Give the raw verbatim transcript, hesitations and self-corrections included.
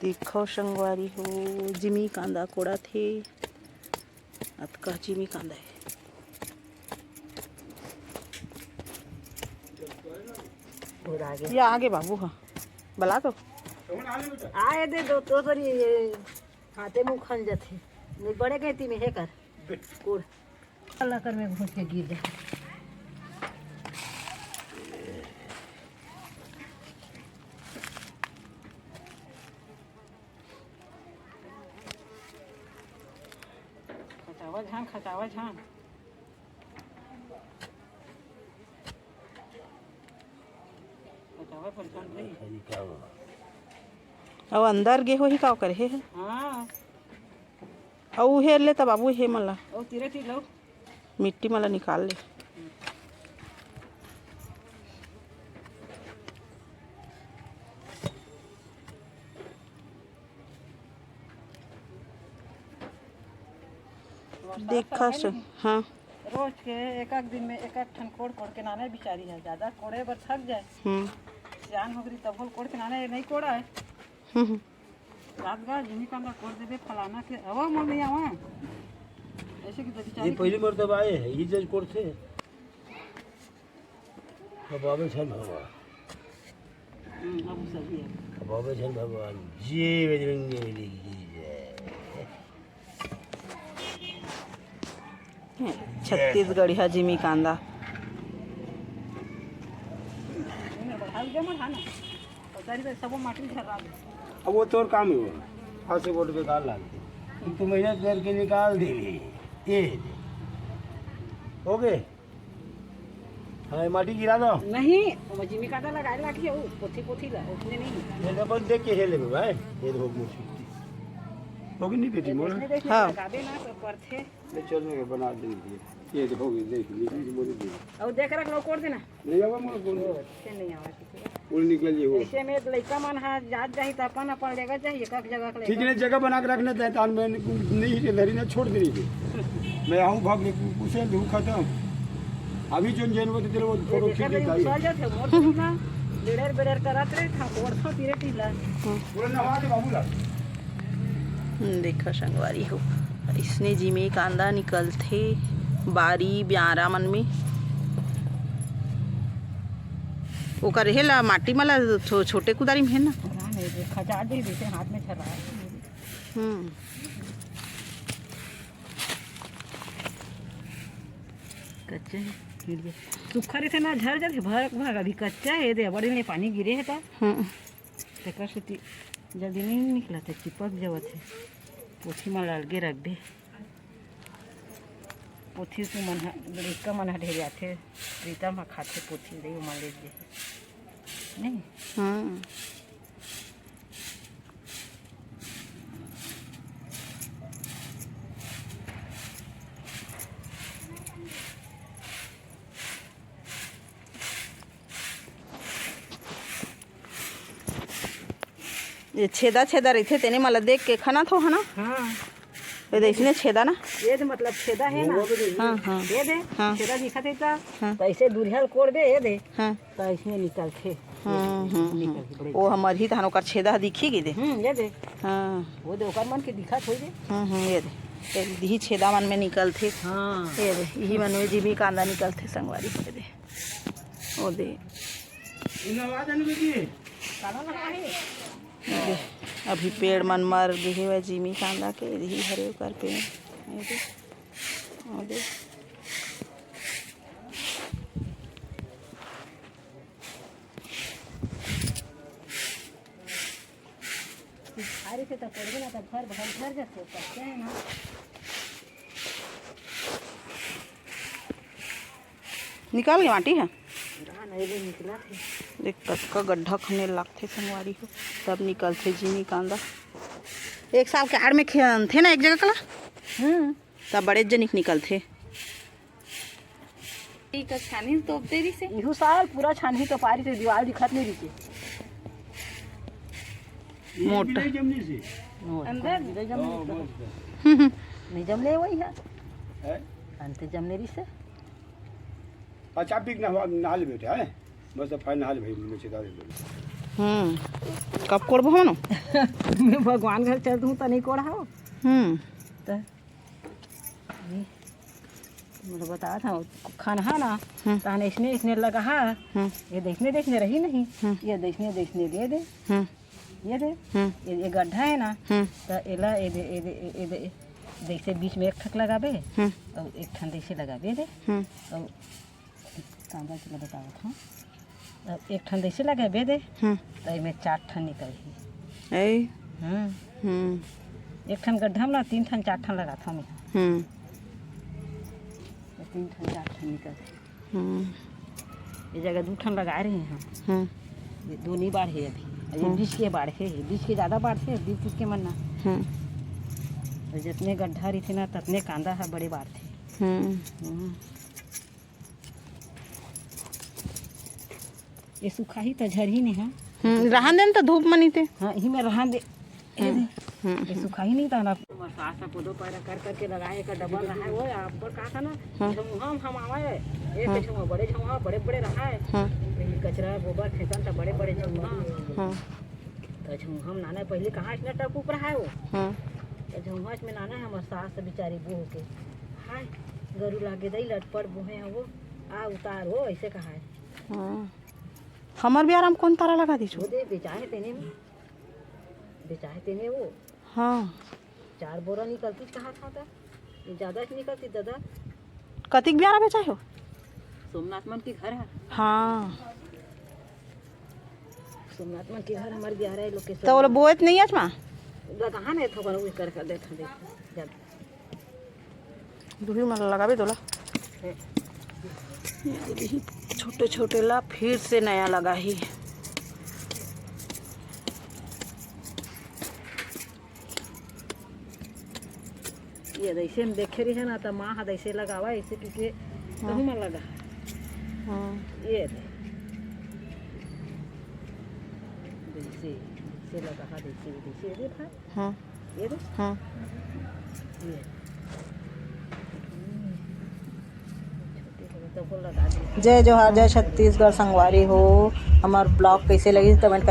देखो संगवारी हो, जिमी कांदा कोड़ाथे। अतका जिमी कांदा हे। ये आगे बाबू ह, बला तो। आए दे दो तो सर, ये हाथे मुंह खन जाथे। नहीं बड़े गए तीन हे कर कोड़। लकड़ में घुस के गिर जा। खचावा झान, खचावा झान। खचावा परेशान नहीं। अउ अंदर गे होही का ओकर हे? हाँ। अउ उहे ले त बाबू हे मला। अउ तीरे ती लो। मिट्टी मला निकाल ले। देखा से, हाँ। रोज के एक एक दिन में एक एक ठन कोड़ कोड़ के नाने बिचारी है, ज्यादा कोड़े बर थक जाए। हम्म। सियान हो गई तब कोड़ के नाने नहीं कोड़ा है। हम्म, हम्म। रात गा जिमी कांदा कोड़ देबे फलाना के, अब मोर नहीं आवा। ऐसे कि तो ये बिचारी पहली मर्तबा आए है, ये जज कोड़थे। अब आवे छन भगवान। हम्म, अब सही है। अब आवे छन भगवान। जय बजरंग बली की जय। छत्तीसगढ़िया जिमी कांदा। अब वो तोर काम ही हो। हाथ से वोट बेकार लागे। तू तो मेहनत करके निकाल दे। ये दे। हो गए? हाँ, ये माटी गिरा दो। नहीं, वो जिमी कांदा लगाए लागी, वो पोथी, पोथी ला, उसने नहीं। ये तो बस देख के हेले में भाई, ये देखो मुझे। होगी नहीं बेटी मोर? इसने देख हाँ। लगाबे ना तो परथे। ले चल, मैं बना देंगे। ये देखो, ये देख, ये चीज बोली दे। और देख रख लो, कोड़ देना। नहीं, अब मोर बोल। से नहीं आवा किसी का। बोल निकल जी वो। ऐसे में लइका मन हा जात जाही त अपन, अपन लेगा जाही, एक, एक जगह के ठीक लइका। है, जगह बना के रखना चाहे, तान मैं नहीं के धरी ना छोड़ देनी के। मैं आऊँ भाग ले, उसे लू खत्म। अभी जो जेन वो तेरे वो ये फोटो देखा खींच नहीं, देता है। उछल जाते, मोर तो ना, बेड़र बेड़र करत रहे, था, कोड़ था, तीरे टीला। पूरा नवा दे बाबू ला। हम्म, देखा संगवारी हो, इसने जिमे कांदा निकलथे बारी ब्यारा मन में। ओकर हे ला माटी मला छो-, छोटे कुदारी में हे ना। हाँ, नहीं, देखा जा दे, जैसे हाथ में छर्रा है। हम्म। कच्चे हे, गिर गया। सूखा रहिथे ना, झर जाथे, भर, भर, अभी कच्चा हे, दे, बड़े में पानी गिरे हे ता। हम्म। तेकर सेती जल्दी नइ निकलत हे, चिपक जावत हे। पोथी मन ल अलगे रख दे। पोथी तो मन ह, लइका मन ह ढेर आथे, प्रीतम ह खाथे पोथी, दे ओमन ले दे। नहीं? हम्म। ये छेदा छेदा रहिथे, तेने मला देख के खना थो, है ना? हाँ। ये दे, इसने छेदा ना? ये दे, मतलब, छेदा है ना? हाँ, हाँ। ये दे, हाँ। छेदा दिखत है ता? हाँ। तो ऐसे दुरिहा ल कोड़ दे, ये दे। हाँ। तो इसमें निकलथे। हम्म, हम्म, निकल हम्म। के बड़े वो हमर ही तहन ओकर छेदा दिखी गे दे। हम्म, ये दे। हाँ। वो दे, ओकर मन के दिखत होई दे। हम्म, हम्म, ये दे। ये दिही छेदा मन में निकलथे। हाँ। ये दे, इही मन में जिमी कांदा निकलथे, संगवारी, ये दे। ओ दे। दे, अभी पेड़ मन मर गे हे, जिमी कांदा के, यही हरे ओकर पेड़। ये दे, ओ दे। अरे, से तो पड़बे ना, तो भर, भर, भर जाथे, पत्ते हैं ना। निकाल के माटी है। हाँ, नहीं, नहीं निकला थे। देख, कतका गड्ढा खने लागथे संगवारी हो, तब निकलथे जिमी कांदा। एक साल के आड़ में खनथे ना एक जगह कला, हम्म। तब बड़े जनिक निकलथे। ठीक है, छानी तोप दे रही से। इहू साल पूरा छानी तो पारी से दीवार दिखत नहीं रही से। मोटा। नहीं जमनी से। मोटा। अंदर? नहीं जमनी हाँ, से। मस्त। नहीं जमले वही है। है? अंते जमने रही से। अच्छा, पिक नहा, नहा ले बेटा, है? बस अब फाइन नहा ले भाई, मुझे चेता दे दो। हम्म। कब कोड़बो हमन? मैं भगवान घर चल दूँ त नहीं कोड़ाओ। हम्म। त ये मोला बतात हव, खनहा ना, हम्म। तहन अइसने अइसने लगाहा। हम्म। ये दे अइसने दे अइसने रही नहीं। हम्म। ये दे अइसने दे अइसने दे दे। हम्म। ये दे। हम्म। ये, ये गड्ढा हे ना। हम्म। त एला ये दे, ये दे, ये दे, जइसे बीच में एक ठक लगाबे, हम्म। अउ एक ठन जइसे लगाबे दे। हम्म। अउ कांदा के ल बतावत हँव। अब एक ठन जइसे लगाबे दे, हम्म। त एमे चार ठन निकलही। ए। हम्म। हम्म। एक ठन गड्ढा म ना तीन ठन चार ठन लगाथँव मैं। हम्म। त तीन ठन चार ठन निकलही। हम्म। ये जगह दू ठन लगाए रहे हँव। हम्म। ये दो नइ बाढ़े अभी। अउ ये हम्म। बीच के बाढ़े, बीच के जादा बाढ़थे, बीच बीच के मन ना। हम्म। अउ जतने गड्ढा रहिथे ना, ततने कांदा ह बड़े बाढ़थे। हम्म। हम्म। ये सुखाही त झरही नहीं हे। हम्म, रहन दे न त धूप म नीते। हाँ, इही में रहन दे। ये हम्म, दे। हम्म, ये हम्म। सुखाही नहीं त ना। हमर सास ह कोदो पैरा कर करके लगाए, एकर डबल रहा है, वो आप पर कहा था ना, हम्म। झमुहा म हम आवे, एक हम्म। झमुहा, बड़े झमुहा, बड़े बड़े रहा है। हम्म। ये कचरा, गोबर फेंकन त बड़े बड़े झमुहा। हम्म। त झमुहा म नाना पहले कहाँ इतना टप उप रहा है वो। हम्म। त झमुहा में नाना है हमर सास बिचारी बूह के। हाय, गरु लागे दई लटपट बोहे हैं वो, आ उतार वो, अइसे कहा है। हम्म। हमर बियारा म कोन तारा लगा दीस? वो दे, बेचाहे तेने में। बेचाहे तेने वो। हाँ। चार बोरा निकलतीस कहा था त। ये जादा ही निकलतीस दादा। कतिक बियारा बेचाहे हो? सोमनाथ मन के घर हे। हाँ। सोमनाथ मन के घर हमर बियारा हे लोग के त ओला बोएत नहीं आज मा? कहाँ नहीं थोकन वो कर कर देता देख। जब दूही मन लगाबे तोला। छोटे छोटे ला फिर से नया लगाही। ये जइसे हम देखे रहे ना, त माँ ह जइसे लगावा, ऐसे करके हाँ। कहूँ मन लगा। हाँ। ये दे। जइसे, जइसे लगा, हाँ, जइसे, जइसे, ये दे भाई। हाँ। ये दे। हाँ। ये। जय जोहार, जय छत्तीसगढ़ संगवारी हो। हमर vlog कइसे लगिस, comment